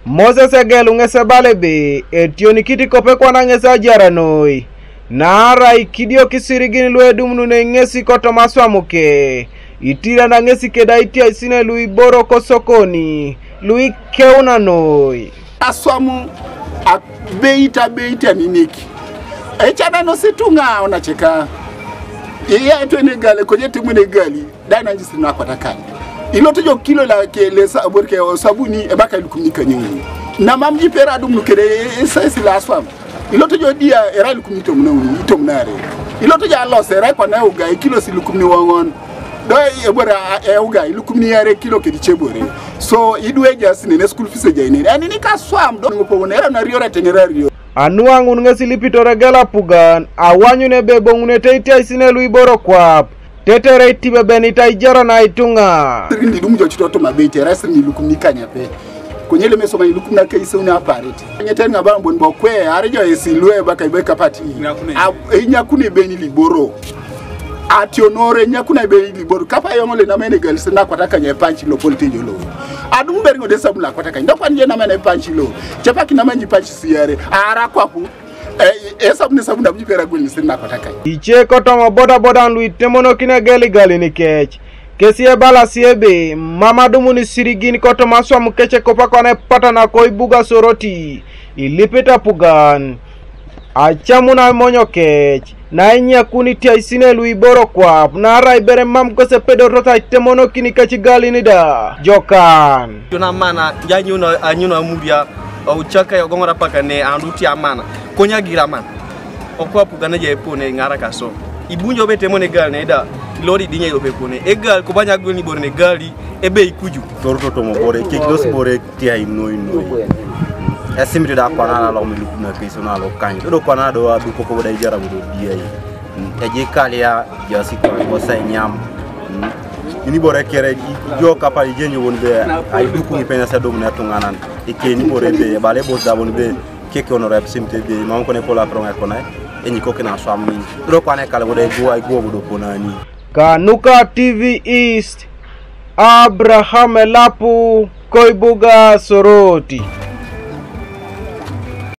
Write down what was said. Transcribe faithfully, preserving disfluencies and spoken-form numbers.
Moses Egelu ŋes ebala ebe etionikit kopekwana ŋes ajar noi, naarai kidiok isirigin lu edumununei ŋesi kotoma aswam ke, itirana ŋesi keda itiaisinei lu iboro kosokoni lu ikeuna noi. Aswam abeit abeit aninik. Ecananos ituŋa onaceka. Iya etwen egali, konye etemon egali, da nanyi isirigin akwatakan. Iloto jo kilo la ke le sa-, bor ke sabuni ebaka ilukumin ikanyauni. Na mam jipera adum nukede esaisi la aswam. Iloto jo dia era ilukumin itomon auni, itomon are. Iloto jo alos era kwana euga ikilos ilukumin iwoŋon. Do ebore a-, euga ilukumin iare kilo kedi cebore. So idwe ejaas nene school fees ejai nene. Ani nikaswam do ŋopowon era narior eteŋera ario. Anu aŋun ŋes ilipitore gela apugan, awanyun ebe eboŋunete itiaisinei lu iboro kwap, tetere itibebenitai ijara na ituŋa. Sirin lidum jo cito toma abeit, erai sirin ilukumin ikanyape. Konye lem esoma ilukumin akaiseuni aparit. Nyeten ŋabam bon bo kwe, arejo esi lue baka ibe kapati. Inyakuni. Ab-, inyakuni ibeni liboro. Ationore inyakuni ibeni liboro. Kapa yoŋ le namene egali sirin akwatakan epanci lo politejo lo. Adum beri ŋode sabuni akwatakan. Dokwan je namene epanci lo. Cepaki namene ipanci siare. Ara kwapu. Eh, eh, sabuni, sabuni abu jipera gwel ni sirin akwatakan. Ice kotoma bodabodan lu itemonokin egeligalin kec, kesi ebalasi ebe mam adumun isirigin kotoma aswam kec kopakwana epatana koibuga Soroti, ilipit apugan, acamun aimonyo kec, na inyakuni itiaisinei lu iboro kwap, naarai ibere mam kesi epedorot aitemonokin kec igalin da. Jokan. Tuna mana, janyuna, anyuna muria. Ocaka yogoŋor apakane anuti amana, konye agir amana. Okwapu gana ja epone ŋara kaso. Ibunjo bete mone egal ne da, lori dinya ilope pone. Egal kubanya gwel ni bore ne gali, ebe ikuju. Toruto tomo bore, kekidos bore tia inoi noi. Esimiti da kwana na lo miluku na keiso na lo kanyo. Dodo kwana do adu koko boda ijara bodo diai. Mm, eji kalia, jasi kwa kosa nyam. Mm. Ini bore kere, i-, jo kapa ijenyo won be, ai duku ni pena sa dom na tunganan. Ike ni bore be, bale bos da won be, keke ono rep sim te be, ma won kone pola prong e kone, enyi koke na swam ni. Ro kwane kala wode go, ai go bodo ponani. Kanuka T V East, Abraham Elapu, Koibuga Soroti.